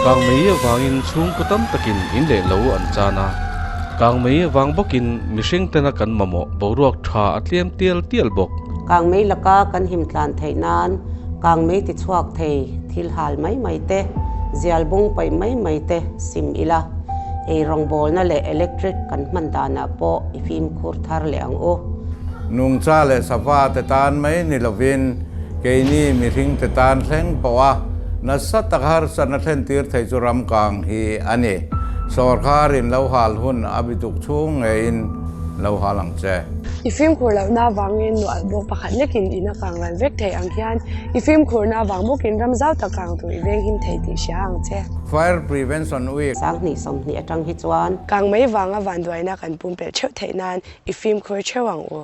Kangmei avangin chhungkaw tam takin in leh lo an chan a, kangmei avang bawkin mihring tena kan mamawh boruak tha a tlem tial tial bawk. Kangmei laka kan him tlan theih nan kangmei ti chhuak thei thil hal mai mai te, zial bung paih mai mai te sim ila, ei rawngbawlna leh electric kan hman danah pawh i fimkhur thar leh ang u. Nungcha leh sava te tan mai ni lovin keini mihring te tan thleng pawh a nasa tak harsatna thlen tir thei chu ram kang hi a ni. Sawrkharin lo hal hun a bituk chhung ngeiin lo hal ang che. I fimkhur lohna avangin nual bawk pakhat lekin in a kang ral vek thei ang hian i fimkhurna avang bawkin ram zau tak kang tur i venghim thei tih hria ang che. Fire Prevention Week. 2020 atang hi chuan. Kang mai vanga vanduaina kan pumpelh theuh theih nan i fimkhur theuh ang u.